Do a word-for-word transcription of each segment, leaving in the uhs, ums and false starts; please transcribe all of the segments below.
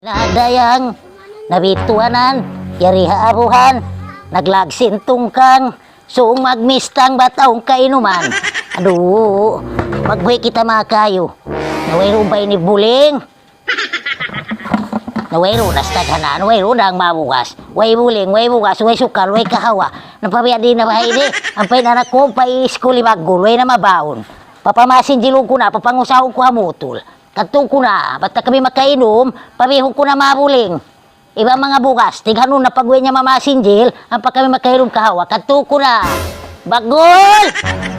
Dayang, nabituanan, yari ha abuhan, naglagsin tungkang, sung magmistang bataung kainuman. Aduh, magbuhi kita makayu. Na wayruun ba ini buling? Na wayruun na stad hana, na wayruun na ang mabugas. Way buling, way bugas, way sukal, way kahawa. Napabiya di na ba ini? Ampay na anak ku, pa iskuli bagul, way na mabaun. Papamasin jilung ku na, papangusahun ku ha mutul. Kadtu ku na, bat ta kami makainum, pabihun ku na mabuling. Iban manga bugas, tighanun na pagwe niya mamasinjil, ampa kami makainum kahawa. Kadtu ku na. Bagul!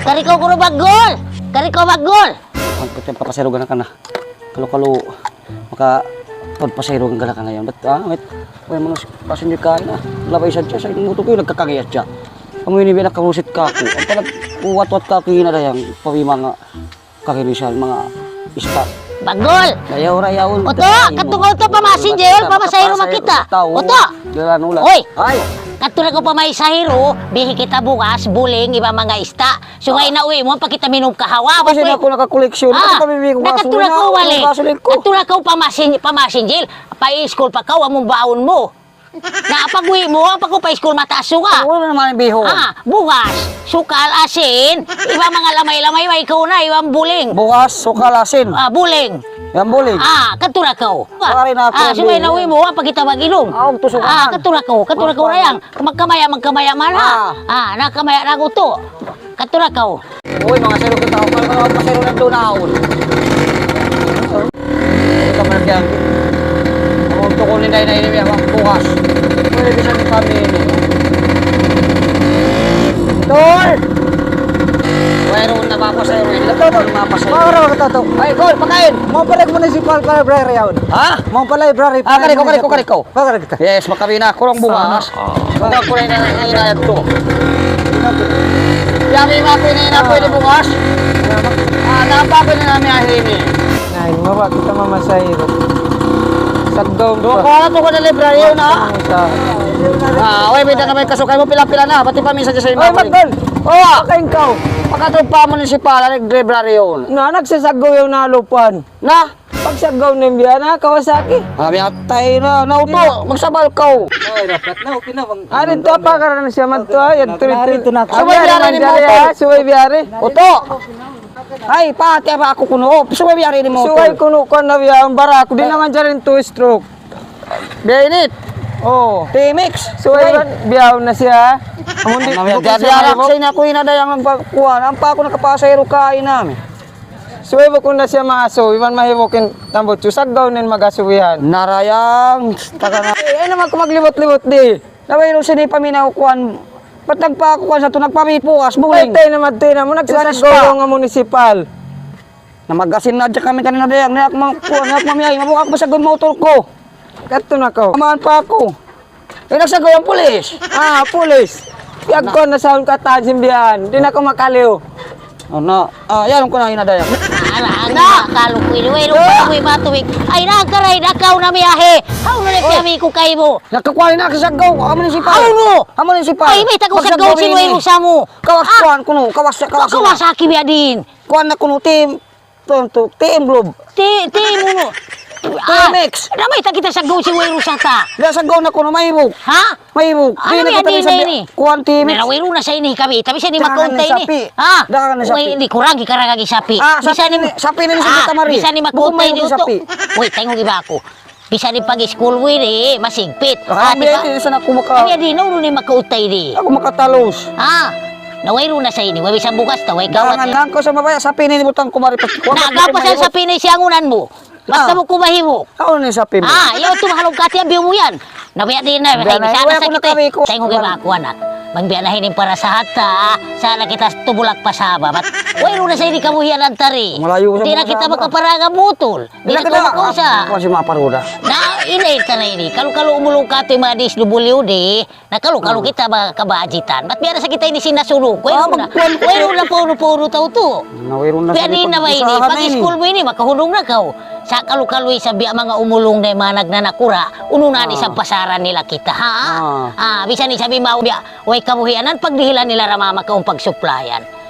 Kari kaw guru bagul! Kari kaw bagul! Ang puti, papasayro gana ka na. Kalu-kalu, maka, pagpasayro gana ka na yan. Bat, ah, wait. Uy, mga pasinjil ka na. Labay sadja, sa mutul ku, nagkakagayat siya. Amu ini biya' nakarusit kaku'. Ang palag-, uwat-wat kaku' in ada yang pabimanga. Kahirisan manga ista. Bagul! Dayaw ra yaun. Utu', kadtu kaw utu' pamasinjil, pamasahero makita. Utu'! Dalan ulan. Uy! Ay! Kadtu na kaw pamasahero, bihi kita bugas, buling, iban manga ista. Subay na uwi mu, ampa kita minum kahawa. Kasi na aku nakakoleksyon. Ah, na kadtu na kaw balik. Kadtu na kaw pamasin-, pamasinjil. Pa iskul pa kaw, amu in baun mu. Na pag-uwi mu, ampa kaw pa iskul mataas suga. Wala' naman in biho. Ah, bugas, sukal, asin, iban manga lamay-lamay, way kaw na, iban buling. Bugas, sukal, asin. Ah, buling. Yan buling. Ah, kadtu na kaw. Pari na aku. Ah, subay na uwi mu, ampa kita mag-inum. Ah, kadtu na kaw, kadtu na kaw, Rayang. Magkamaya, magkamaya man, ha? Ah. Ah, nakamaya na aku tu. Kadtu na kaw. Uy, mga sero kita, mga sero na dunaon. Ito man yan. Ang tukol ni Day na ini, mga bukas. Pwede bisa ni kami ini. Tol! Mayroon na mapasahero, hindi na mapasahero. Mga raw, katato. Ay, Tol, pakain! Mga pala yung municipal library yun. Ha? Mga pala library. Ah, kari ko, kari ko, kari ko. Pagkakita. Yes, makabina. Kurang bukas. Kurang, kurang na, na, na, na, ito. Yami, makoy na, na, pwede bukas. Ah, napa ko na namin ahini. Ay, maba kita mamasahero. Sagdaw pa. Duha ko, ano ko na libraryo na? Ang isa. Ah, oy, may dana may kasukay mu, pila-pila na. Pati pa minsan sa inyo. Oy, Magdal! Oh! Kain ka. Pagkatong pa munisipal, nag-libraryo. Na, nagsasagaw yung nalupan. Na? Pagsagaw na yung biya na, Kawasaki. Ah, biya tayo na. Nauto, magsabal ka. Ay, rapat na, okay na, bang. Ah, dito, apa ka na siya, madto, ah, yan, tuloy-tuloy. Narito na ako. Subay biyari ni motor. Subay biyari. Uto. Ay, pati apa ako kuno. Subay biyari ni motor. Subay kuno ko na biya, ang bara ako. Di naman dyan yung two stroke. Biya init. Oh. T-Mix. Subay biya na siya. Amun di, ano, biya, biya, biya, sa inako inadayang nagpakuha. Ampa ako nakapasahero kain namin. Subay bukun na siya maaso, iban mahibuk in tambutsu, saggaw nin magasubihan. Narayang, taga na. Eh, ay naman kung maglibot-libot di. Naway rin sini paminaw kuan. Ba't nagpakuan sa to, nagpabipuas, buling. Tay, tay naman, tay naman, nagsasaggaw nga munisipal. Namagasin na dyan kami kanina dayang, niyak mang kuan, niyak mamiyahin, mabuka ko sa gun motor ko. Kadto na ko. Amaan pa ako. Eh, nagsagaw ang pulis. Ah, pulis. Yag ko na sa katan simbihan. Di na ko makaliw. Ano? Ah, yan ko na hinadaya. Ala, ala, kalu ko ini, wala pa ko iba tubig. Ay, nagkaray na kaw na miyahe. How na nagkami ko kay mo? Nagkakuha na ako sa sagaw. Amo ni si pa. How no? Amo ni si pa. Ay, may tako sa sagaw, sinuway mo sa mo. Kawas kuan kuno, kawas sa kawas. Kawas sa kibiya din. Kuan na kuno, team. Tonto, T M Globe. T-, T M uno. T M X. Ah, namay ta kita sa go si Wiro Sata. Diya sa go na kuno, mahibuk. Ha? Mahibuk. Ano yan, di na ini? Kuan T M X. Mera Wiro na sa ini kami. Tapi sa ini makunta ini. Ha? Dagan na sapi. Uy, hindi kurang, ikaragag sapi. Ah, sapi ni, sapi ni sa Tamari. Bisa ni makunta ini uto. Uy, tayo nga iba ako. Bisan in pag-school mu ini, masigpit. Ah, di ba? Kami, di sana ako maka- Kami, di, no, no, ni makautay di. Ako makatalos. Ah, na wayruun na sa ini, way bisan bugas ta, way kawat. Jangan lang ko sa mabaya, sapi ini butang ko maripas. Nagapasal sapi ini siyangunan mu. Basta mu kumahimu. Ano ni sapi mu? Ah, iyo, tumahalong kati ang biyo mu yan. Nabaya di na, biya na, biya na, wala ko nakawi ko. Tayo nga ba ako, anak? Magbiya na hining para sa hata, sana kita tumulak pa sa haba. Bat, wayruun na sa ini kabuhian ang tari. Malayo sa mga haba. Di na kita makaparanga butol. Di na kita makusa. Kuwan si Maparuda. Na, ini, tara ini. Kalu-kalu umulung ka ito yung mga D S W D. Na kalu-kalu kita ba kabajitan. Bat biya na sa kita ini sinasunu. Wayruun na. Wayruun na puro-puro tau to. Na wayruun na sa ini. Pag-school mu ini, makahunung na kaw. Sa kalu-kalu isab biya mga umulung na yung mga nagnanakura, unu na ni sa pasaran nila kita, ha? Ah, bisan isab biya, way kabuhianan, pagdihilan nila ra mama kaw pagsuplayan.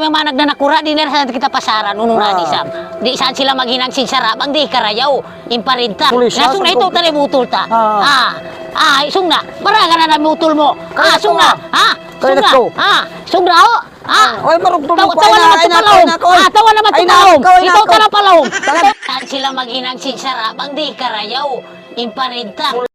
memang nagdanakura' di' na sa kita pasaran, unu na di' sa. Di' sa sila maghinang sin sara', bang di' karayaw, in parinta. Pulis, ah, sung na ito, tali butul ta. Ah. Ah, ah, sung na. Maraga na na butul mu. Ah, sung na. Ah, sung na. Ah, sung na, oh. Ah, oy, marugtong tawa, ko, tawa ay na, naman ay na, ay na, ay na, ay na. Ah, tawa naman ay na, ay na, ay na. Ikaw ka na pala, oh. Saan sila maghinang sin sara', bang di' karayaw, in parinta.